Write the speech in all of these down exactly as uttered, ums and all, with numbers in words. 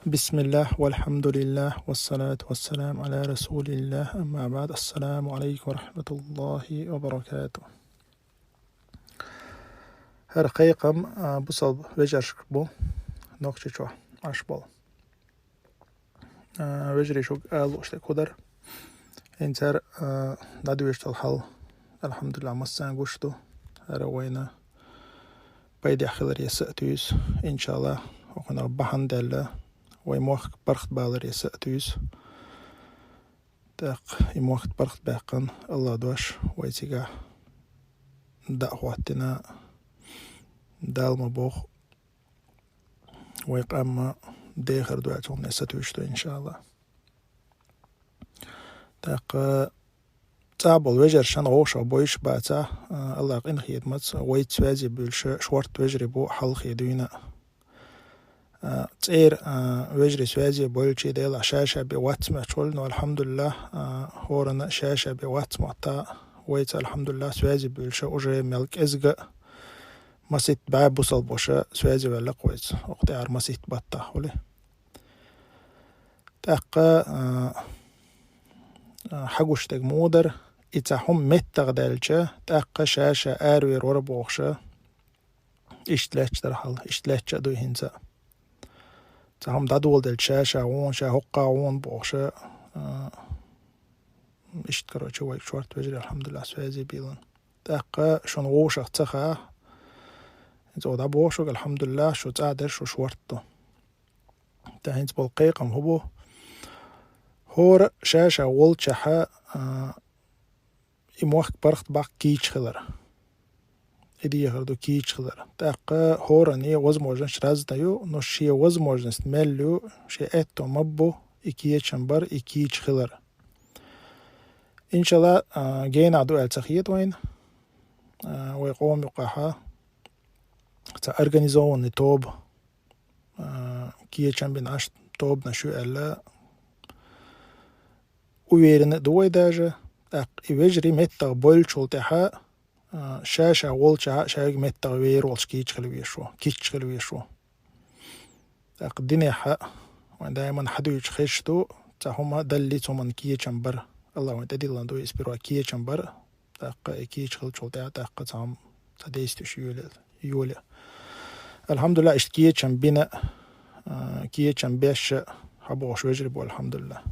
بسم الله والحمد لله والصلاة والسلام على رسول الله، أما بعد. السلام عليكم ورحمة الله وبركاته. ХӀара кхайкхам, а, бусалба вежаршка бу, Нохчийчохь Ӏаш болу. А, вежарий, шуьга ала лууш дерг хӀун дара? ХӀинца хӀара, а, дӀадоьдуш долу хьал, алхьамдулиллахӀ, массарна гуш ду. ХӀара вайна пайдехь хиларе са а туьйсу, иншаллахӀ, хӀокхунах бахьана даьлла, вай мохк паргӀатбаларе са а туьйсу. ТӀаккха и мохк паргӀатбаьккхина, АллахӀ дош, вай цигахь дӀа а хӀоттийна, Дала ма бохху, вай къам дехар доцург сатуьйсуш ду, иншаллахӀ. ТӀаккха цӀа болу вежаршна вовшах бойуш бацахь, а, АллахӀ къинхетамца, вайца связе буьйлуш шорта вежарий бу хьалхе дуьйна. А, цӀера, а, вежарий связе бойлучий делахь ша-ша бен вац моьттуш волу, но, алхьамдулиллахӀ, а, хӀоранна ша-ша бен вац моьтту, вайца, алхьамдулиллахӀ, связе буьйлуш уже мел кӀезга а, масийтта бӀе бусалба ваша связе ваьлла-кх вайца, хӀокху тӀаьхьара масийтта баттахь хуьлий. ТӀаккха, а, а, хьан гуш дерг муха дара, и цхьа хӀума меттах даьлча, тӀаккха ша-ша аравер вара бохуш, иштта лаьтташ дара хьал, иштта лаьтташ а ду хӀинца. Цхьа хӀума дӀадоладелча ша-ша гӀуна, ша хӀокху гӀуна бохуш, а, иштта, короче, вай шорта вежарий, алхьамдулиллахӀ, связе биллина. ТӀаккха шуна вовшах ца хаьа, хӀинца оха дӀабоху шуьга, алхьамдулиллахӀ, шу цӀа дерш шу шорта ду. ТӀаккха хӀинца болу кхайкхам хӀун бу? ХӀора ша-ша волчохь, а, и мохк паргӀатбаккха кийча хилар. И дехар ду кийча хилар. ТӀаккха хӀоранна возможность разная ю, но шен возможность мел ю, шен аьтто ма бу и кечам бар, и кийча хилар. ИншаллахӀ, а, генахь ду аьлла ца хета вайна. А, вай къоман юкъахь цхьа организованный тоба, а, кечам бина Ӏаш тобанаш ю аьлла, уверенный а ду вай даже. ТӀаккха и вежарий меттах бойлучул тӀаьхьа, а, ша-ша волчохь а шайга меттах вер волуш кийча хила везаш ву, кийча хила везаш ву. ТӀаккха динехь а вайн даиман хьадуьйцуш хезаш ду, цхьа хӀума даллалц хӀуманна кечам бар. АллахӀ вайн тӀедиллина ду иза, сперва кечам бар, тӀаккха и кийча хиллачул тӀаьхьа тӀаккха цхьа хӀума, цхьа действуьш йоле, йоле. АлхьамдулиллахӀ, иштта кечам бина, а, кечам беш а хьабохуш вежарий бу, алхьамдулиллахӀ.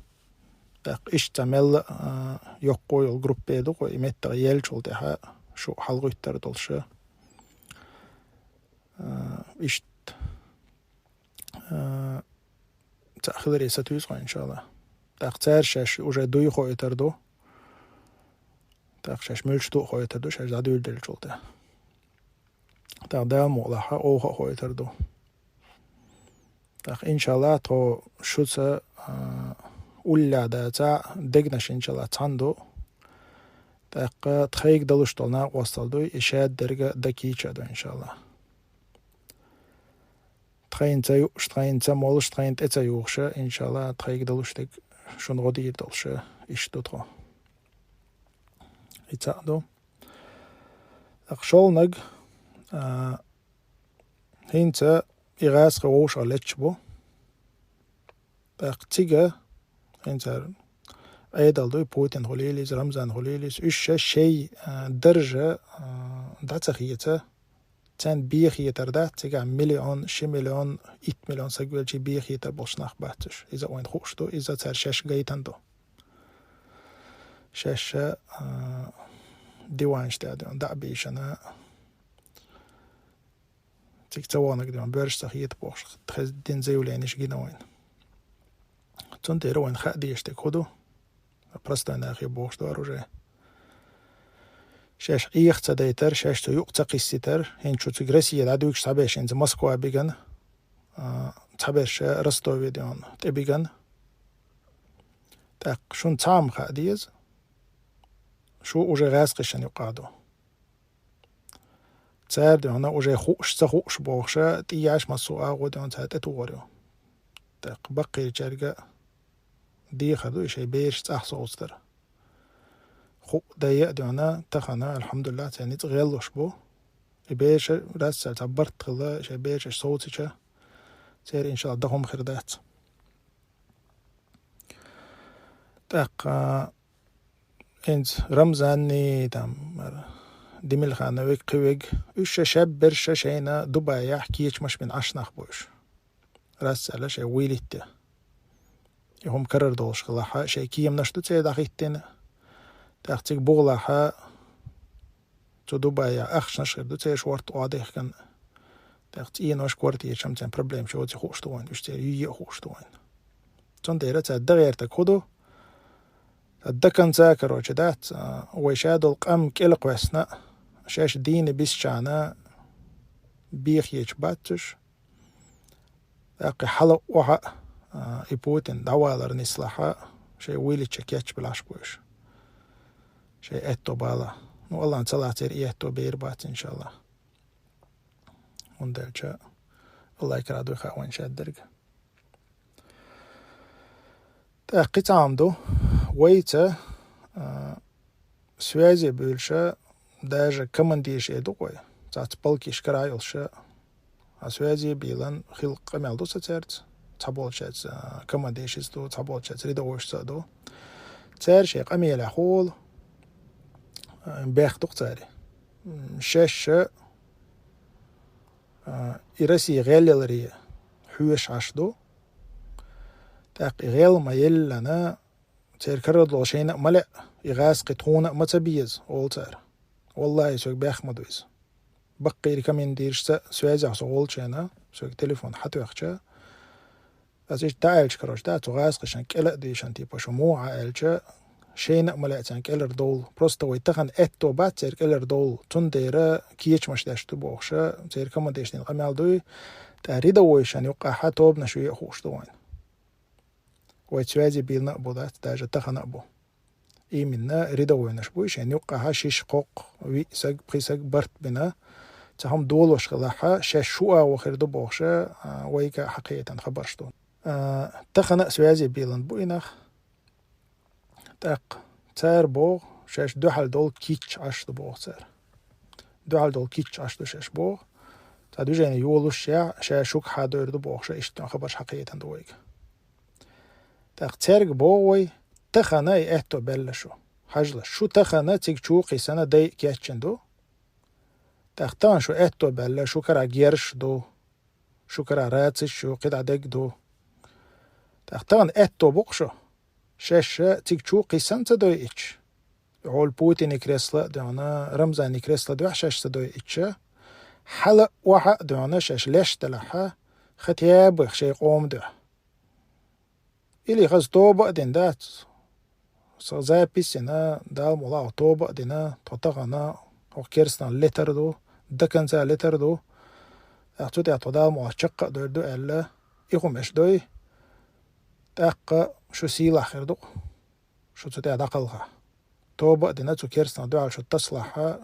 ТӀаккха иштта цхьа мелла а, а, йоккха йолу группе ду-кх и меттах еллачул тӀаьхьа шу хьалагӀуьттур долуш. А, иштта, а, цхьаъ хиларе сатуьйсу-кх, иншаллахӀ. ТӀаккха цара шаьш уже дуй хоуьйтур ду. ТӀаккха шаьш муьлш ду а хоуьйтур ду, шаьш дӀадуьйладеллачул тӀаьхьа. ТӀаккха Дала мукъалахь, оха а хоуьйтур ду. ТӀаккха, иншаллахӀ, тхо шуца, а, уллехь дацахь, дегнаш, иншаллахӀ, цхьаьна ду. ТӀаккха тхайга далуш долу накъосталла дуй, и шадерг а дан кийча а ду, иншаллахӀ. Тхайна ца юуш, тхайна ца молуш, тхайна тӀе ца юхуш, иншаллахӀ, тхайга далуш дерг шуна гӀо дийр долуш, иштта ду тхо. И цхьаъ ду. ТӀаккха шолгӀаниг, а, хӀинца и гӀазкхи вовшах летташ бу. ТӀаккха цига, хӀинца Ӏедал дуй, Путин хуьлийла иза, Рамзан хуьлийла иза, уьш ша шайн, а, даржа, а, дӀа ца хеца, царна бен хетар дац, цигахь миллион, ши миллион, итт миллион саг велчий бен хетар болуш нах бац уьш. Иза вайна хууш ду, иза цара шаьш гайтина ду. Шаьш, а, диванаш тӀехь дӀа а бийшина, цига ца ваханарг дина, боьрша ца хета бохуш, тхаьш дина заявленеш гина вайна. Цунна тӀера вайна хаа дезаш дерг хӀун ду? Простой нахе бохуш ду хӀара уже. Шаьш Ӏеха ца дайтар, шаьш цу юкъа ца кхиссийтар, хӀинца шу цига Россия дӀадуьйгуш цхьаберш хӀинца Москва бигина, а, цхьаберш Ростове дина тӀе бигина. ТӀаккха шуна цхьа хӀума хаа деза, шу уже гӀазкхашна юкъахь ду. Цара дина уже хууш, ца хууш бохуш, тӀеяш массо а агӀо дина цара тӀетухур ю. ТӀаккха баккхийчаьрга дехар ду и шайн бераш цӀахь совцудар. Хуу дай а дина, тахана, алхьамдулиллахӀ, церан ницкъ гӀеллуш бу. И бераш, раццара цхьа барт хилла, шайн бераш совцича, церан, иншаллахӀ, дан хӀума хир дац. ТӀаккха хӀинца Рамзанни, там, Демилхановик, кхивик, уьш ша шабберш ша шайна Дубаяхь кечамаш бина Ӏаш нах бу уьш. Расцаьлла шай вуйлитте. И хӀума карар долуш хилахьа, шай кеманаш ду церан дӀахӀиттина. ТӀаккха цига бугӀалахьа, цу Дубаяхь ахчанаш хир ду церан шорта охьадехкина. ТӀаккха цӀенош, квартираш, амма церан проблемаш йоций хууш ду вайн, уьш церан юй а хууш ду вайн. Цундела цара дан гӀертарг хӀун ду? Дан конца, короче, дац, а, вай ша долу къам кӀелкхоьссина, шаьш дийна бисчарна бехача бац уьш. ТӀаккха хьала охьа, а, и Путин дӀавалар нислахьа, шай вуйлича кечбелаш бу уьш. Шай аьтто бала. Ну, Аллахьан ца лацийра и аьтто бер бац, иншаллах. ХӀунда аьлча Аллахь кара дуй хаьа вайн шаддарг. ТӀаккха кхин цхьа хӀума ду. Вайца, а, связе буьйлуша, даже командирша эр ду-кх вай. Цац полкиш кара йолуша, а связе бийлан хила къамел ду сан цаьрца. Цхьаболчаьрца, а, командиршца ду, цхьаболчаьрца рядовойшца а ду. Цара шайн къамелехь хӀула, а, бехк ду-кх цара. М, шаьш а, а, и Россия гӀелъяларе хьоьжуш Ӏаш ду. ТӀаккха и гӀел ма-еллана, церан карадолу шайна а ма лаьа, и гӀазкхи тхуна а ма ца беза, олу цара. Валлахьи, соьга бехк ма ду иза. Баккхийра командиршца связехь со волчу хенахь, соьга телефон хьатоьхча, аса иштта дӀааьлча, короче, да, цу гӀазкхашна кӀела а дийшина, типа, шу муха Ӏа аьлча, шайна а ма лаьа царна кӀелара довла. Просто вай тахана аьтто бац церан кӀелара довла. Цундела кечамаш деш ду бохуша, церан командиршна къамел дуй, тӀаккха рядовойшна юккъахьа тобанаш ве а хууш ду вайн. Вай связе бийлина а бу дац, даже тахана а бу. Именно рядовойнаш буй, шайн юккъахьа шиш, кхоккху, виъ саг, пхи саг барт бина. Цхьа хӀума долуш хилахьа, шаьш шу агӀо хир ду бохуша, а, вайга хьакхетан хабарш ду. А, тахана а связе бийлина бу и нах. ТӀаккха цара боху, шаьш дуьхьал долу кийча Ӏаш ду боху цара. Дуьхьал долу кийча Ӏаш ду шаьш боху. Цхьа движение йолуш яхь, ша шуьга хьадойр ду бохуша, иштта хабарш хьакхетан ду вайга. ТӀаккха цаьрга боху вай, тахана и аьтто баьлла шу. Хьажала, шу тахана цига чу кхийсана дай кечйина ду. ТӀаккха тахана шу аьтто баьлла, шу кара герш ду, шу кара рацаш ю, кхидӀа дерг ду. ТӀаккха тахана аьтто бу-кх шу. Шаьш цига чу кхийсана ца дойъича, хьол Путинан кресло а дуьхьна, Рамзанан кресло дуьхьа шаьш ца дойъича, хьала а, охьа а дуьхьна шаьш леш делахьа, хатеба шайн къома дуьхьа. Или хаза тоба а дина дац. Со запись йина, Дала мукъ лахь, тоба а дина, тхо тахана хӀокху керстанал летар ду, до конца летар ду. ТӀаккха цу тӀехь тхо Дала мукъ лахь чаккха а дойр ду аьлла, и хӀума аша дой, тӀаккха шу сийлахь хир ду-кх, шу цу тӀехь дӀакхалха. Тоба а дина, цу керстанал дуьхьал шу тасалахьа,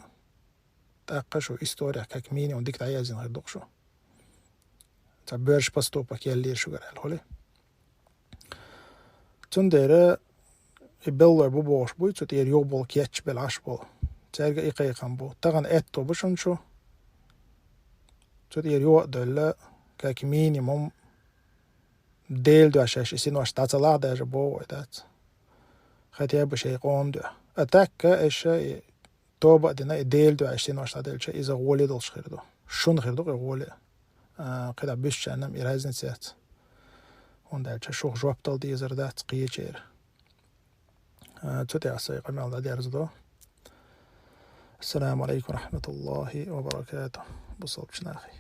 тӀаккха шу историх как минимум дика дӀаяздина хир ду-кх шу. Цхьа боьрша поступок еллера шуьгара аьлла хуьлу. Цундела и беллой бу бохуш буй, цу тӀера юхаболу кечбелла Ӏаш болу. Цаьрга и кхайкхам бу. Тахана аьтто бу шуна шу. Цу тӀера юха а девлла, как минимум, Делан дуьхьа шаьш и синош дӀа ца лахь даже боху вай дац. Хатеба шайн къома дуьхьа. А так-ка аша и тоба а дина, и Делан дуьхьа и синош дӀаделча, иза гӀоле долуш хир ду. Шуна хир ду-кх и гӀоле. А, кхидӀа буьсучарна-м и разница яц. ХӀунда аьлча шух жоп дала дезар дац кхечеран. А, цу тӀехь сайн къамел дӀадерзадо. Ассаламу Ӏалайкум ва рахьматуллахӀи ва баракатухӀ. Бусалбачу нахе.